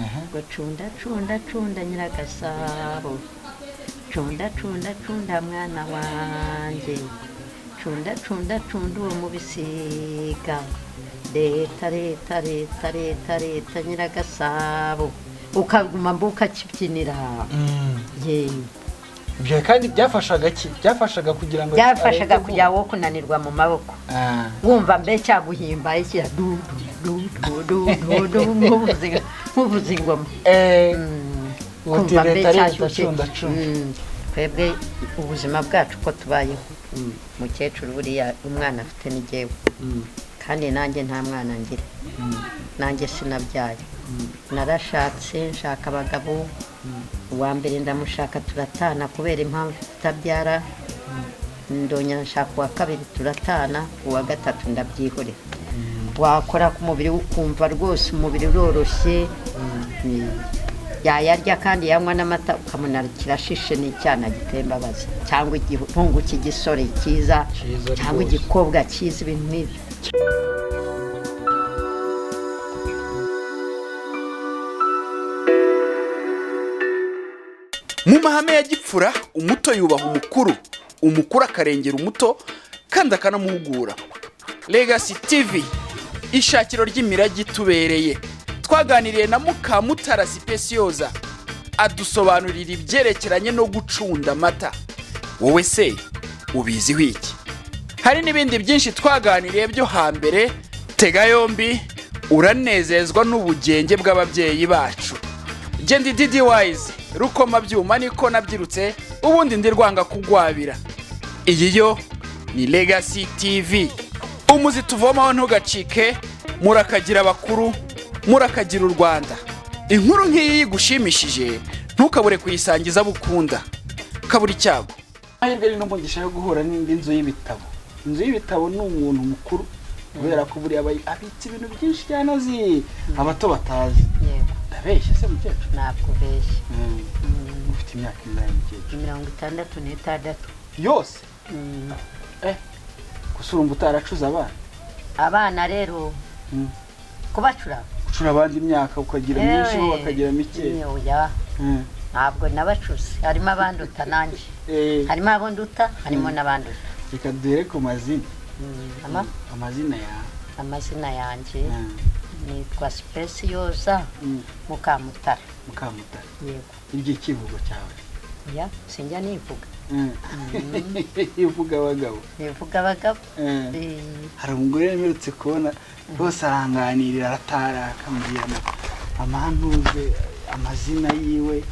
Ngo cunda cunda cunda nyiragasabo, cunda cunda cunda mwana wanjye, cunda cunda cunda uwo mu bisiga, leta leta leta leta leta nyiragasabo, ukaguma mbu ukakibyinira. Ye. Ibyo kandi byafashaga ki? Byafashaga kugira ngo Byafashaga areke kugira wo kunanirwa mu maboko. Wumva mbe cyaguhimbaye kira du du du du du du, nkuvuza ingoma. Uti Kumva mbe leta leta cyashyushye. Cunda cunda. Twebwe ubuzima bwacu uko tubayeho, mukecuru, buriya umwana afite ni jyewe, kandi nanjye nta mwana ngira, nanjye sinabyaye. Narashatse, nshaka abagabo. Uwa mbere ndamushaka turatana kubera impamvu tutabyara. Ndongera nshaka uwa kabiri turatana, uwa gatatu ndabyihorera. Wakora ku mubiri ukumva rwose umubiri uroroshye. Yayarya kandi yanywa n'amata ukamuna kirashishe n'icyana gitembabaza, cyangwa igihungu cy'igisore cyiza, Cyiza cyangwa rwose. igikobwa cyiza, ibintu nk'ibyo. Mu mahame ya gipfura, umuto yubaha umukuru, umukuru akarengera umuto kandi akanamuhugura. Legacy TV, ishakiro ry'imirage itubereye. Twaganiriye na Mukamutara Sipesiyoza, adusobanurira ibyerekeranye no gucunda amata. Wowe se ubiziho iki? Hari n'ibindi byinshi twaganiriye byo hambere. Tega yombi uranezezwa n'ubugenge bw'ababyeyi bacu. Genda Didi Wayizi rukoma byuma, niko nabyirutse, ubundi ndi rwanga kugwabira. Iyi yo ni Legacy TV, umuzi tuvomaho ntugacike. Murakagira abakuru, murakagira u Rwanda. Inkuru nk'iyi igushimishije, ntukabure kuyisangiza abo ukunda. Kabura icyago. Amahirwe ari n'umugisha yo guhura n'indi nzu y'ibitabo. Inzu y'ibitabo ni umuntu mukuru, kubera ko buriya aba abitse ibintu byinshi cyane azi abato batazi. Yego. Ndabeshya se, mukecuru? Ntabwo ubeshya. Ufite imyaka ingahe, mukecuru? 66. Yose? Gusa urumva utaracuze abana? Abana rero, kubacura? Gucura abandi imyaka, ukagira myinshi bo bakagira mike. Oya, ntabwo nabacuze. Harimo abanduta nanjye. Harimo abo nduta, harimo n'abanduta. Reka duhere ku mazina. Amazina yawe. Amazina yanjye nitwa Sipesiyoza Mukamutara. Mukamutara. Yego. Iryo kivugo cyawe? Oya, sinjya nivuga. Ivuga abagabo. Nivuga abagabo. Hari umugore mperutse kubona rwose, aranganirira, aratara, akambwira amantuze amazina yiwe.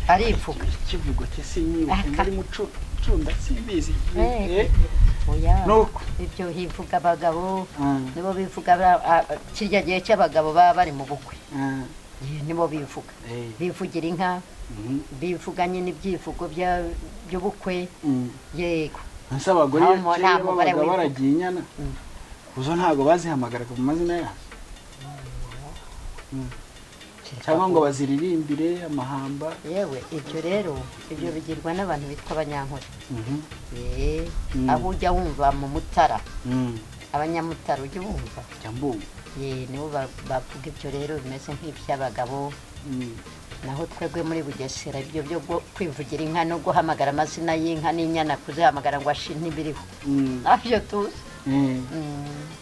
Arivuga. Ikivugo cye sinyibuka. Aka. Muri muco cunda simbizi. Oya. Nuko. Ibyo hivuga abagabo, nibo bivuga. Kirya gihe cy'abagabo baba bari mu bukwe, nibo bivuga, bivugira inka, bivuga nyine ibyivugo by'ubukwe. Yego. Ese abagore Nta iyo nta kera mugore babaga wivuga. baragiye inyana, uzo ntabwo bazihamagaraga mu mazina yazo cyangwa ngo baziririmbire amahamba? Yewe, ibyo rero, ibyo bigirwa n'abantu bitwa Abanyankore. Aho ujya wumva mu Mutara, Abanyamutara ujya wumva. Jya mbumva. Nibo bavuga ibyo rero bimeze nk'iby'abagabo. Naho twebwe muri Bugesera, ibyo byo kwivugira inka no guhamagara amazina y'inka n'inyana, kuzihamagara ngo ashi, ntibiriho. Ntabyo tuzi.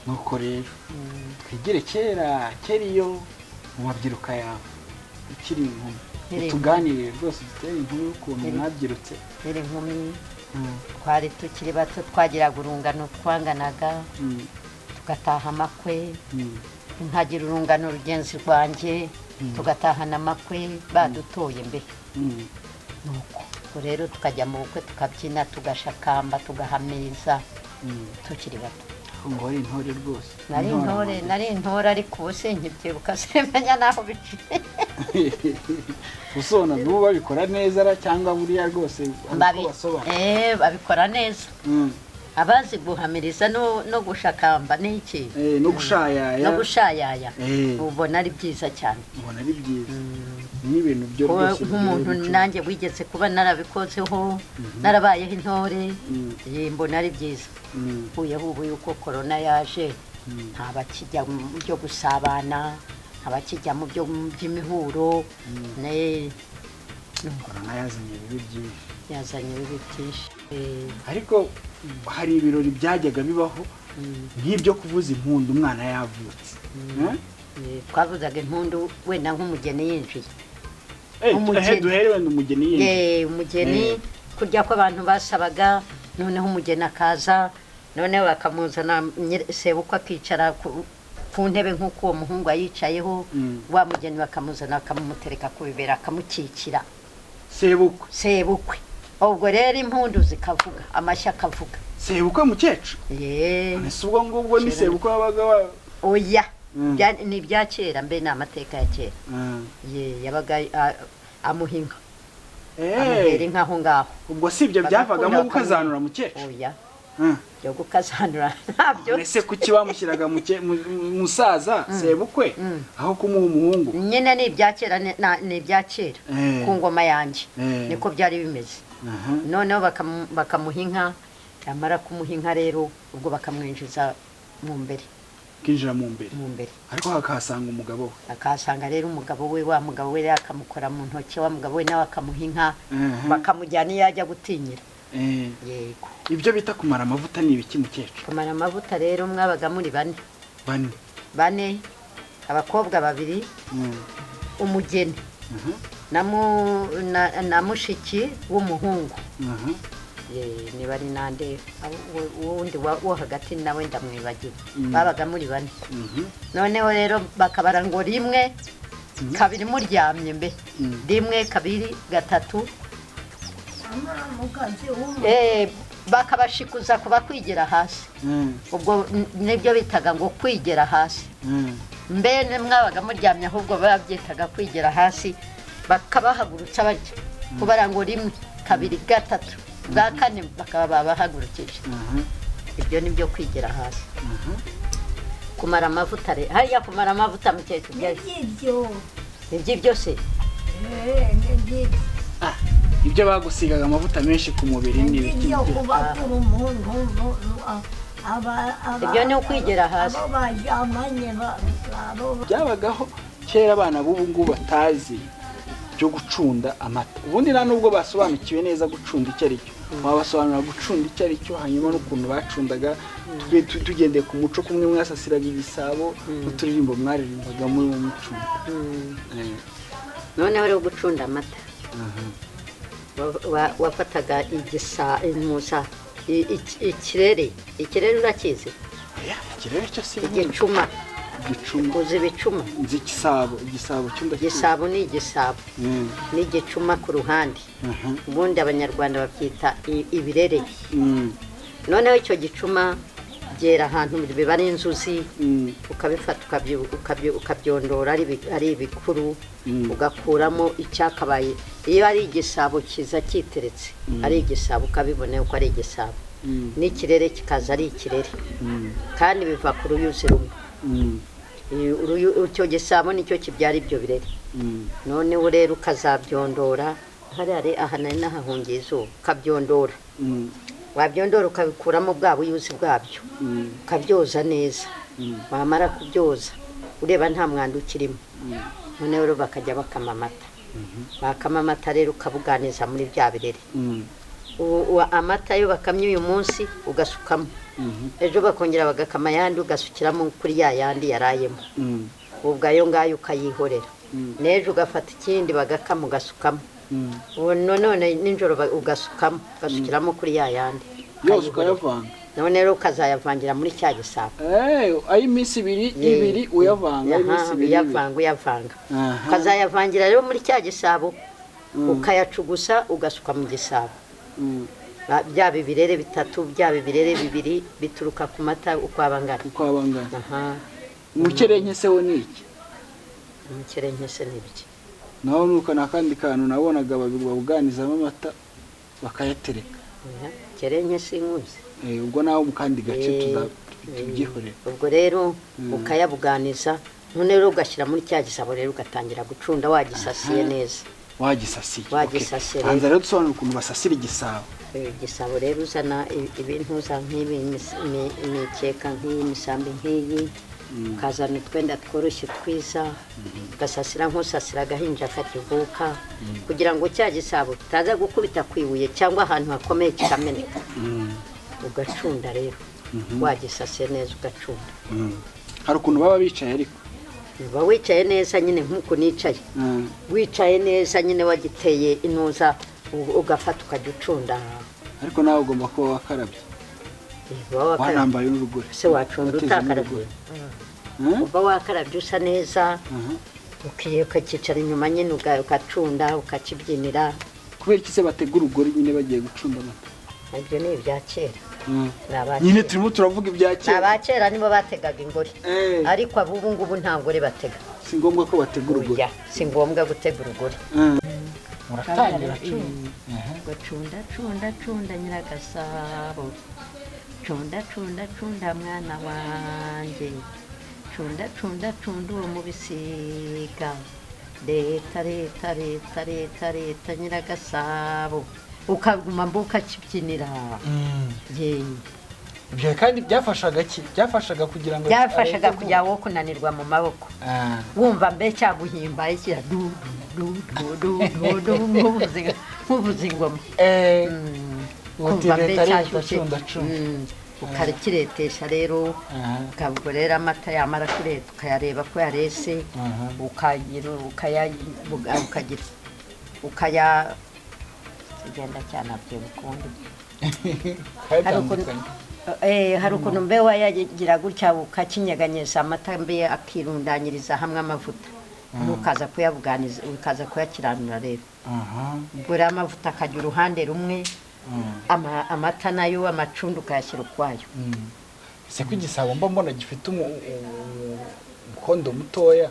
Nuko rero twigire kera kera, iyo mu mabyiruka yawe ukiri inkumi. Nkiri inkumi. Utuganirire rwose, udutere inkuru y'ukuntu mwabyirutse. Nkiri inkumi, twari tukiri bato, twagiraga urungano twanganaga, tugataha amakwe. Nkagira urungano rugenzi rwanjye, tugatahana amakwe badutoye mbe. Nuko ubwo rero tukajya mu bukwe, tukabyina, tugashakamba, tugahamiriza, tukiri bato. Ngo wari intore rwose. Nari intore, nari intore, ariko ubu sinkibyibuka, simenya n'aho biciye. Usona n'ubu babikora neza ra, cyangwa buriya rwose hari uko basobanura? Babikora neza, abazi guhamiriza no gushakamba n'iki. No gushayaya. No gushayaya. Ubona ari byiza cyane. Ubona ari byiza, ni ibintu byo Kuba rwose nk'umuntu biryoheye umuco. nanjye wigeze kuba narabikozeho, narabayeho intore, mbona ari byiza. Uyeho ubu yuko korona yaje, nta bakijya mu byo gusabana. Abakijya mu byo by'imihuro ne Korona yazanye ibibi byinshi. Yazanye ibibi byinshi. Ariko hari ibirori byajyaga bibaho nk'ibyo kuvuza impundu umwana yavutse. Eh? Twavuzaga impundu wenda nk'umugeni yinjiye. Eh, Umugeni. Duhere wenda umugeni yinjiye. Umugeni, kurya ko abantu basabaga, noneho umugeni akaza, noneho bakamuzana, sebukwe akicara ku ntebe nk'uko uwo muhungu ayicayeho. Wa mugeni bakamuzana, bakamumutereka ku bibero, akamukikira. Sebukwe? Sebukwe. Ubwo rero impundu zikavuga, amashyi akavuga. Sebukwe, mukecuru? Ye. Ese ubwo ngubwo ni Kera. sebukwe wabaga wa Oya. Ni ibya kera mbe, ni amateka ya kera. Ye, yabaga amuha inka, amuhera inka aho ngaho. Ubwo si ibyo Bagakunda byavagamo gukazanura, mukecuru? Oya. Byo gukazanura ntabyo. Ese kuki bamushyiraga musaza sebukwe aho kumuha umuhungu? Nyine ni ibya kera, ni ibya kera. Ku ngoma yanjye niko byari bimeze. Noneho bakamuha inka, yamara kumuha inka rero, ubwo bakamwinjiza mu mbere. Kinjira mu mbere. Mu mbere. Ariko hakahasanga umugabo we. Akahasanga rero umugabo we, wa mugabo we rero akamukora mu ntoki, wa mugabo we nawe akamuha inka, bakamujyana iyo ajya gutinyira. Yego. Ibyo bita kumara amavuta ni ibiki, mukecuru? Kumara amavuta rero, mwabaga muri bane. Bane? Bane, abakobwa babiri, umugeni na mushiki w'umuhungu. Ye, niba ari nande wundi wo hagati nawe ndamwibagiwe. Babaga muri bane. Noneho rero bakabara ngo rimwe, kabiri, muryamye mbe, rimwe, kabiri, gatatu. Bakabashikuza kuba kwigira hasi. Ubwo nibyo bitaga ngo kwigera hasi. Mbe mwabaga muryamye, ahubwo babyitaga kwigera hasi, bakabahagurutsa batyo, kubara ngo rimwe, kabiri, gatatu, bwa kane bakaba babahagurukije. Ibyo ni byo kwigera hasi. Kumara amavuta rero, hariya kumara amavuta, mukecuru, byari N'iby'ibyo. Ni by'ibyo se? N'iby'ibyo. Ah, ibyo bagusigaga amavuta menshi ku mubiri ni ibiki? N'iby'ibyo kubatura umuntu Ibyo ni ukwigira hasi. Abo baryamanye abo Byabagaho kera abana b'ubu ngubu batazi, byo gucunda amata. Ubundi nta nubwo basobanukiwe neza gucunda icyo ari cyo. Wabasobanurira gucunda icyo ari cyo, hanyuma n'ukuntu bacundaga, tugendeye ku muco kumwe mwasasiraga igisabo n'uturirimbo mwaririmbaga muri uwo mucunda? Noneho rero gucunda amata, wafataga igisa intuza ikirere. Ikirere urakizi? Oya, ikirere cyo si Igicuma. Igicuma. Uzi ibicuma? Nzi igisabo, igisabo cyo ndakizi. Igisabo ni igisabo n'igicuma ku ruhande. Ubundi Abanyarwanda babyita ibirere. Noneho icyo gicuma byera ahantu biba ari inzuzi. Ukabifata, ukabyondora ari ibikuru, ugakuramo icyakabaye. Iyo ari igisabo kiza cyiteretse ari igisabo, ukabibona yuko ari igisabo, n'ikirere kikaza ari ikirere, kandi biva ku ruyuzi rumwe. Icyo gisabo nicyo kibyara ibyo birere. Noneho rero ukazabyondora hariya aha nari nahahungiye izuba, ukabyondora. Wabyondora ukabikuramo bwa buyuzi bwabyo, ukabyoza neza. Wamara kubyoza ureba nta mwanda ukirimo, noneho rero bakajya bakama amata. Bakama amata rero, ukabuganiza muri bya birere. Amata yo bakamye uyu munsi ugasukamo, ejo bakongera bagakama ayandi, ugasukiramo kuri ya yandi yarayemo. Ubwo ayo ngayo ukayihorera, n'ejo ugafata ikindi bagakama ugasukamo. Ubu none nijoro ugasukamo, ugasukiramo kuri ya yandi, Yose ukayihorera. ukayavanga? None rero ukazayavangira muri cya gisabo. Ay'iminsi ibiri ibiri uyavanga, ay'iminsi ibiri ibiri. Uyavanga, uyavanga. Ukazayavangira rero muri cya gisabo, ukayacugusa, ugasuka mu gisabo. Byaba ibirere bitatu, byaba ibirere bibiri, bituruka ku mata uko aba angana. Uko aba angana. Aha. Umukerenke se wo ni iki? Umukerenke se ni ibiki? Naho nuko ni akandi kantu nabonaga babuganizamo amata bakayatereka. Oya, kerenke sinkuzi. Ubwo naho mu kandi gace tubyihorera. Ubwo rero ukayabuganiza, none rero ugashyira muri cya gisabo rero, ugatangira gucunda wagisasiye neza. Wagisasiye? Wagisasiye. Okay. Banza rero dusobanure ukuntu basasira igisabo. Igisabo rero uzana ibintu uza nk'ibi, imikeka nk'iyi, imisambi nk'iyi. Ukazana utwenda tworoshye twiza, ugasasira nk'usasira agahinja kakivuka, kugira ngo cya gisabo kitaza gukubita ku ibuye cyangwa ahantu hakomeye kikameneka. Ugacunda rero wagisasiye neza, ugacunda. Hari ukuntu baba bicaye ariko. Uba wicaye neza nyine nk'uko nicaye, wicaye neza nyine, wagiteye intuza, ugafata ukajya ucunda. Ariko nawe ugomba kuba wakarabye. Uba wakarabye. Wanambaye n'urugori. Se wacunda Wateze utakarabye? n'urugori. Eh? Uba wakarabye, usa neza, ukakicara inyuma nyine, ugacunda, ukakibyinira. Kubera iki se batega urugori nyine bagiye gucunda amata? Ibyo ni ibya kera. Ni abakera. Nyine turimo turavuga ibya Ni kera. abakera nibo bategaga ingori. Ariko abubu ngubu nta ngori batega. Si ngombwa ko batega urugori. Oya, si ngombwa gutega urugori. Muratangira cunda. Ngo cunda, cunda, cunda nyiragasabo, cunda, cunda, cunda mwana wanjye, cunda, cunda, cunda uwo mu bisiga, leta, leta, leta, leta, leta nyiragasabo, ukaguma mbu ukakibyinira. Ye. Ibyo kandi byafashaga ki? Byafashaga kugira ngo Byafashaga areke kujya wo kunanirwa mu maboko. Wumva mbe cyaguhimba ikira du du du du du du, nk'uvuza ingoma. Uti Kumva mbe leta leta cyashyushye. cunda cunda. Ukakiretesha rero. Ukabwo rero amata yamara kureta, ukayareba ko yarese, ukagira ukaya ukagira ukaya kigenda cyanabyibuka ubundi. Hari ukuntu Kayatandukanye. Hari ukuntu mbe wayagira gutya ukakinyeganyeza, amata mbe akirundanyiriza hamwe amavuta, ukaza kuyabuganiza, ukaza kuyakiranura rero. Ubwo rero amavuta akajya uruhande rumwe, amata nayo, amacunda ukayashyira ukwayo. Ese ko igisabo mba mbona gifite umukondo mutoya,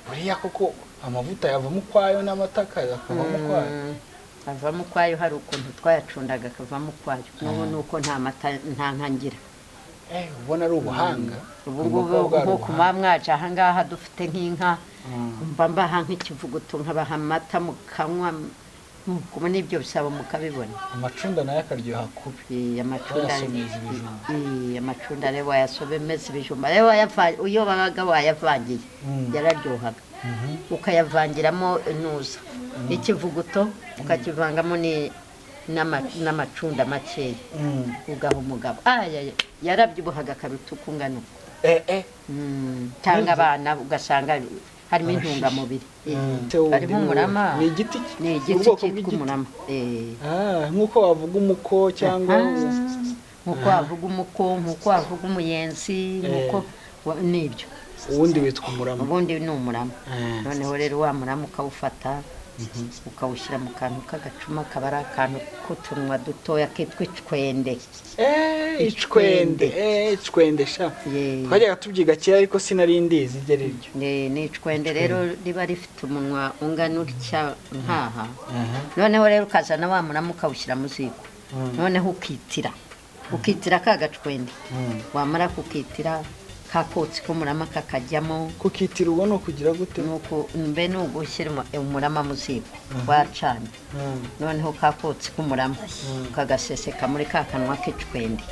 buriya koko amavuta yavamo ukwayo n'amata akavamo ukwayo? Avamo ukwayo. Hari ukuntu twayacundaga akavamo ukwayo. N'ubu ni uko nta mata, nta nka ngira. Ubona ari ubuhanga. Ubu Ugomba ngubu kuba bwari nk'uko ubuhanga. muba mwaje aha ngaha dufite nk'inka, mba mbaha nk'ikivuguto, nkabaha amata mukanywa, nuko n'ibyo bisabo mukabibona. Amacunda nayo akaryoha kubi. Amacunda. Wayasomeza ibijumba. Amacunda rero wayasobemeza ibijumba rero, iyo wabaga wayavangiye yararyohaga, ukayavangiramo intuza, ikivuguto, ukakivangamo n'amacunda makeya, ugaha umugabo. Aya yarabyibuhaga akaruta uko ungana uko. Cyangwa abana, ugasanga harimo intungamubiri. Harimo umurama. Ni igiti ki? Ni igiti Ubwoko cyitwa bw'igiti. umurama. Nk'uko wavuga umuko cyangwa Nk'uko wavuga umuko, nk'uko wavuga umuyenzi, nk'uko nibyo. Ubundi witwa umurama. Ubundi ni umurama. Noneho rero wa murama ukawufata, ukawushyira mu kantu k'agacuma, kaba ari akantu k'utunwa dutoya kitwa icwende. Icwende, icwende sha. Ye. Twajyaga tubyiga kera ariko sinari ndizi ibyo ari byo. Ni icwende rero riba rifite umunwa ungana utya nkaha. Noneho rero ukazana wa murama ukawushyira mu ziko, noneho ukitira ka gacwende. Wamara kukitira, ka kotsi k'umurama kakajyamo. Kukitira ubwo ni ukugira gute? Nuko mbe ni ugushyira umurama mu ziko wacanye, noneho ka kotsi k'umurama ukagaseseka muri ka kanwa k'icwende.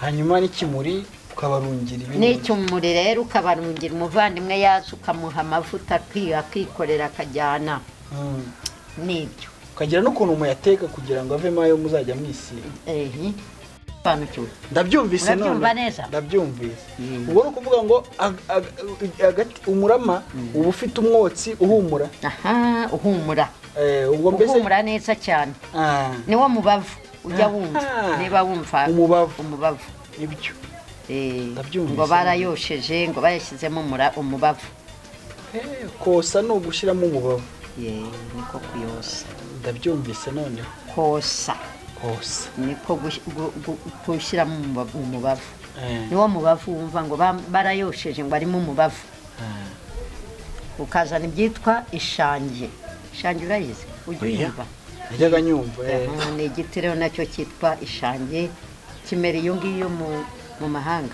Hanyuma n'ikimuri ukabarungira ibindi. N'icyumuri rero ukabarungira, umuvandimwe yaza ukamuha amavuta akikorera akajyana. Nibyo. Ukagira n'ukuntu muyateka kugira ngo avemo ayo muzajya mwisiga. Ehe, sobanukiwe. Ndabyumvise none. Urabyumva neza? Ndabyumvise. Ubwo ni ukuvuga ngo umurama uba ufite umwotsi uhumura. Aha, uhumura. Ubwo mbese Uhumura neza cyane. Niwo mubavu ujya wumva. Niba wumva Umubavu. Umubavu. Nibyo. Ndabyumvise. Ngo barayosheje, ngo bayashyizemo umubavu. Kosa ni ugushyiramo umubavu. Ye, niko kuyosa. Ndabyumvise noneho. Kosa. Kosa. Niko gushyiramo umubavu. Niwo mubavu wumva ngo barayosheje, ngo arimo umubavu. Ukazana ibyitwa ishangi. Ishangi urayizi? Ujya Oya. uyumva? Najyaga nyumva. Aha, ni igiti rero nacyo cyitwa ishangi, kimera iyo ngiyo mu mahanga,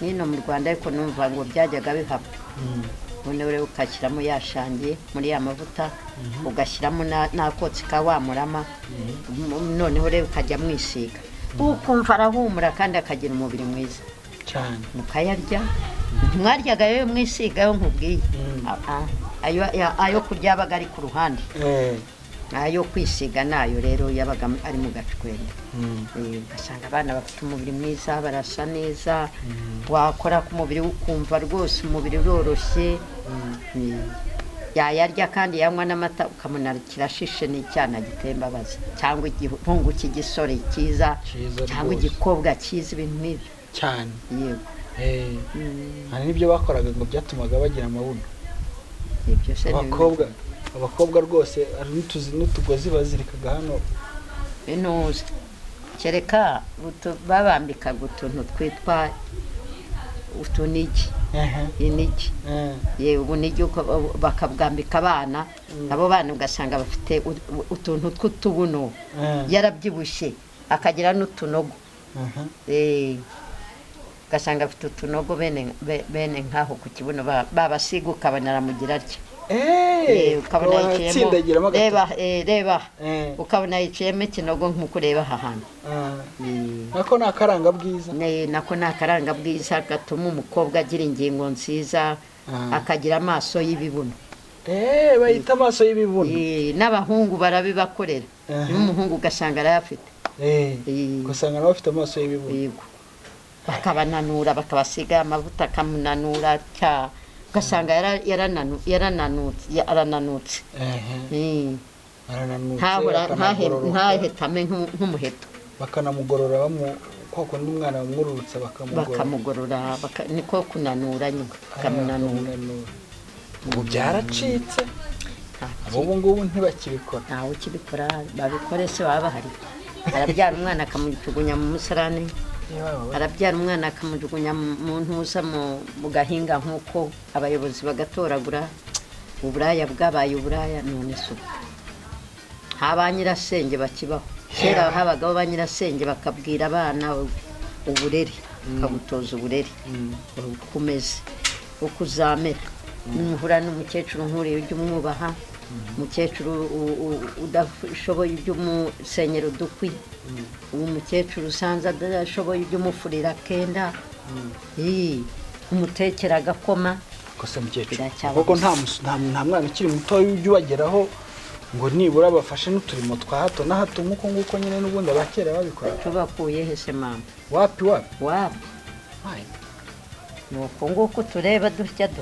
n'ino mu Rwanda, ariko numva ngo byajyaga bihaba. Noneho rero ugashyiramo ya shangi muri ya mavuta, ugashyiramo n'akotsi ka wa murama, noneho rero ukajya mwisiga, ukumva arahumura kandi akagira umubiri mwiza. Cyane. Mukayarya. Ntimwaryaga ayo mwisiga, ayo nkubwiye. Ayo kurya yabaga ari ku ruhande. Ayo kwisiga nayo rero yabaga ari mu gacwende. Ugasanga abana bafite umubiri mwiza, barasa neza, wakora ku mubiri ukumva rwose umubiri uroroshye. Yayarya kandi yanywa n'amata ukamuna kirashishe n'icyana giteye imbabazi, cyangwa igihungu cy'igisore cyiza, Cyiza cyangwa rwose. igikobwa cyiza, ibintu nk'ibyo. Cyane. Yego. Hari n'ibyo bakoraga ngo byatumaga bagira amabuno. Ibyo se ni Abakobwa rwose hari n'utugozi bazirikaga hano. Intuza kereka babambikaga utuntu twitwa utunigi. Inigi. Yewe, ubunigi bakabwambika abana. Abo bana ugasanga bafite utuntu tw'utubuno. Yarabyibushye akagira n'utunogo. Ugasanga afite utunogo bene nk'aho ku kibuno, babasiga ukabona aramugira atya. Ukabona yiciyemo. Atsindagiramo agatoki. Reba, reba, ukabona yiciyemo ikinogo nk'uko ureba aha hantu. Nako ni akarangabwiza. Nako ni akarangabwiza gatuma umukobwa agira ingingo nziza, akagira amaso y'ibibuno. Bayita amaso y'ibibuno. N'abahungu barabibakorera. N'umuhungu ugasanga arayafite. Ugasanga nawe afite amaso y'ibibuno. Yego, bakabananura, bakabasiga amavuta akamunanura cya, ugasanga yarananutse, arananutse. Arananutse. Ntahora Akanagororoka. Ntahetame nk'umuheto. Bakanamugorora, kwa kundi umwana bamwururutsa bakamugorora. Bakamugorora, niko kunanura nyine, bakamunanura. Bakamunanura. Ubu byaracitse. Nta Ubu ngubu ntibakibikora. Ntawe ukibikora. Babikore se baba bahari? Arabyara umwana akamujugunya mu musarani, arabyara umwana akamujugunya mu ntuza, mu gahinga, nk'uko abayobozi bagatoragura. Uburaya bwabaye uburaya. None se ubu nta ba nyirasenge bakibaho? Kera habagaho ba nyirasenge, bakabwira abana uburere, bakagutoza uburere, uko umeze, uko uzamera. Nuhura n'umukecuru nk'uriya ujya umwubaha, umukecuru udashoboye ujya umusenyera udukwi, uwo mukecuru usanze adashoboye ujya umufurira akenda, umutekera agakoma. Gusa mukecuru, Biracyabaho. kuko nta mwana ukiri muto ujya ubageraho ngo nibura bafashe n'uturimo twa hato na hato nk'uko nguko nyine n'ubundi abakera babikora. Tubakuye hese mama? Wapi, wapi. Wapi. Mayi, ni uko nguko tureba dutya do.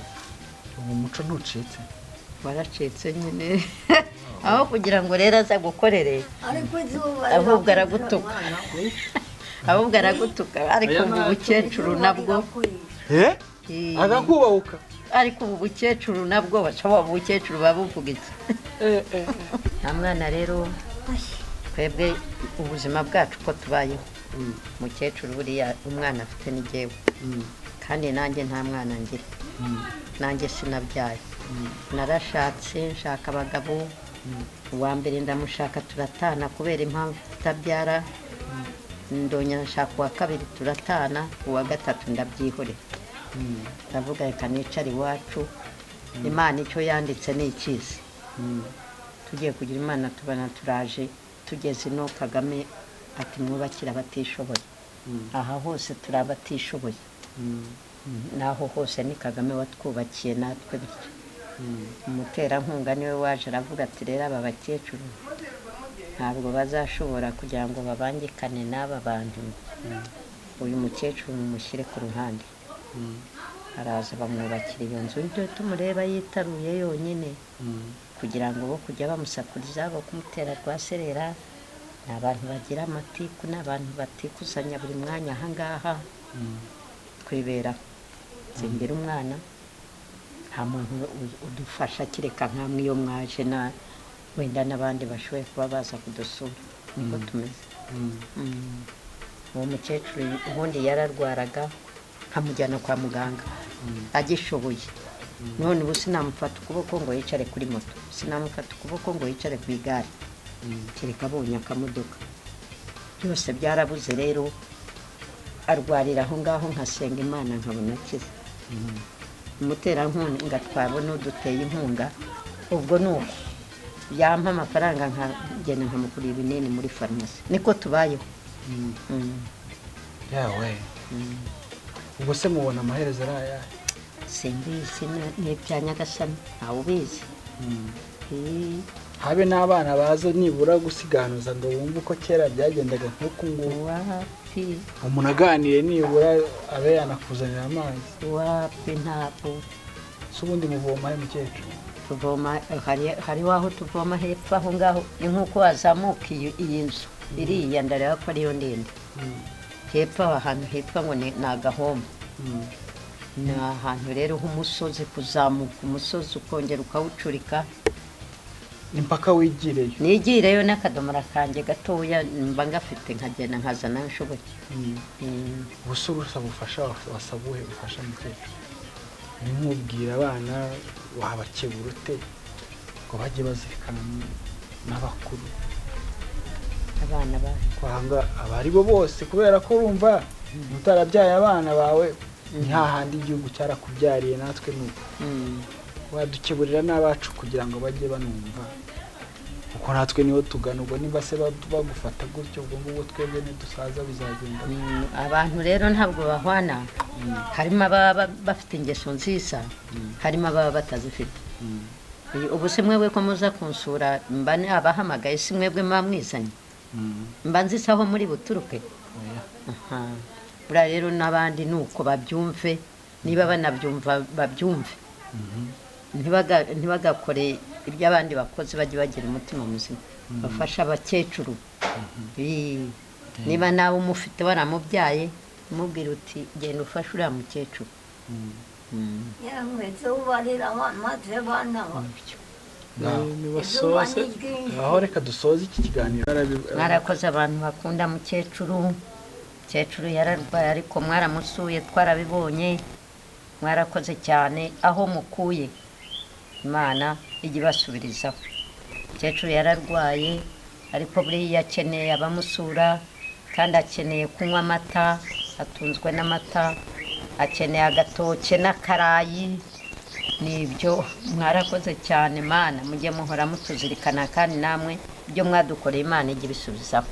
Ubu muco ntucitse. Waracitse nyine. Aho kugira ngo rero aza gukorere, Ariko izuba ahubwo rirakwica, aragutuka. mwana. Ahubwo aragutuka. Ariko ubu bukecuru Izuba nabwo rirakwica. Agakubahuka. Ariko ubu bukecuru nabwo bashobora, ubu bukecuru buba buvuga iki? Nta mwana rero. Twebwe ubuzima bwacu uko tubayeho, umukecuru buriya umwana afite ni jyewe, kandi nanjye nta mwana ngira, nanjye sinabyaye. Narashatse, nshaka abagabo. Uwa mbere ndamushaka turatana kubera impamvu kutabyara. Ndongera nshaka uwa kabiri turatana. Uwa gatatu ndabyihorera, ndavuga reka nicare iwacu, Imana icyo yanditse ni ikizi. Tugiye kugira Imana tubona turaje, tugeze ino Kagame ati mwubakire abatishoboye. Aha hose turi abatishoboye, naho hose ni Kagame watwubakiye natwe bityo. Umuterankunga niwe waje aravuga ati rero aba bakecuru ntabwo bazashobora kugira ngo babangikane n'aba bantu, uyu mukecuru mumushyire ku ruhande. Araza bamwubakira iyo nzu, ibyo tumureba yitaruye yonyine, kugira ngo bo kujya bamusakuriza, bo kumutera rwaserera. Ni abantu bagira amatiku, ni abantu batikusanya buri mwanya. Ahangaha twiberaho nzimbira umwana, nta muntu udufasha kereka nkamwe iyo mwaje na wenda n'abandi bashoboye kuba baza kudusura. Niko tumeze. Uwo mukecuru ubundi yararwaraga nkamujyana kwa muganga agishoboye. None ubu sinamufata ukuboko ngo yicare kuri moto, sinamufata ukuboko ngo yicare ku igare, kereka abonye akamodoka. Byose byarabuze rero, arwarira aho ngaho, nkasenga Imana nkabona akize. Umuterankunga twabona uduteye inkunga, ubwo ni uko yampa amafaranga nkagenda nkamugurira ibinini muri farumasi. Niko tubayeho. Yawe, Ubwo se mubona amaherezo ari ayahe? Simbizi, ni ibya Nyagasani, ntawe ubizi. Habe n'abana baza nibura gusiganuza ngo bumve uko kera byagendaga nk'uku nguku? Wapi. Umuntu aganiriye nibura abe yanakuzanira amazi? Wapi, ntabwo. Se ubundi muvoma he, mukecuru? Tuvoma hariho aho tuvoma hepfo aho ngaho, ni nk'uko wazamuka iyi nzu iriya, ndareba ko ariyo ndende hepfo aho hantu hitwa ngo ni agahombo. Ni ahantu rero h'umusozi, kuzamuka umusozi ukongera ukawucurika. Ni mpaka wigireyo? Nigireyo n'akadomora kanjye gatoya mba ngafite, nkagenda nkazana ayo nshoboye. Ubuse urusaba ubufasha, wasaba ubuhe bufasha, mukecuru? Ni nk'ubwira abana, wabakebura ute ngo bajye bazirikana n'abakuru? Abana ba Kwanga aba ari bo bose, kubera ko urumva utarabyaye abana bawe ni hahandi igihugu cyarakubyariye, natwe ni uko. Wadukeburira n'abacu kugira ngo bajye banumva, kuko natwe niho tugana. Ubwo niba se bagufata gutyo, ubwo ngubwo twebwe nidusaza bizagenda? Abantu rero ntabwo bahwana. Harimo ababa bafite ingeso nziza, harimo ababa batazifite. Ubu se mwebwe ko muza kunsura, mba abahamagaye, si mwebwe muba mwizanye? Mba nzi se aho muri buturuke? Oya. Aha. Buriya rero n'abandi ni uko babyumve, niba banabyumva babyumve. Ntibagakore ibyo abandi bakoze, bajye bagira umutima muzima, bafashe abakecuru. Niba nawe umufite waramubyaye, umubwira uti: "Genda ufashe uriya mukecuru." Yemwe, izuba rirabamaze bana ba. Nibasoze. Izuba ni ryinshi. Aho reka dusoze iki kiganiro. Mwarakoze abantu bakunda mukecuru. Mukecuru yararwaye ariko mwaramusuye, twarabibonye. Mwarakoze cyane, aho mukuye Imana ijya ibasubirizaho. Mukecuru yararwaye ariko buriya akeneye abamusura, kandi akeneye kunywa amata, atunzwe n'amata, akeneye agatoke n'akarayi. Nibyo, mwarakoze cyane. Mana, mujye muhora mutuzirikana, kandi namwe ibyo mwadukoreye Imana ijya ibisubizaho.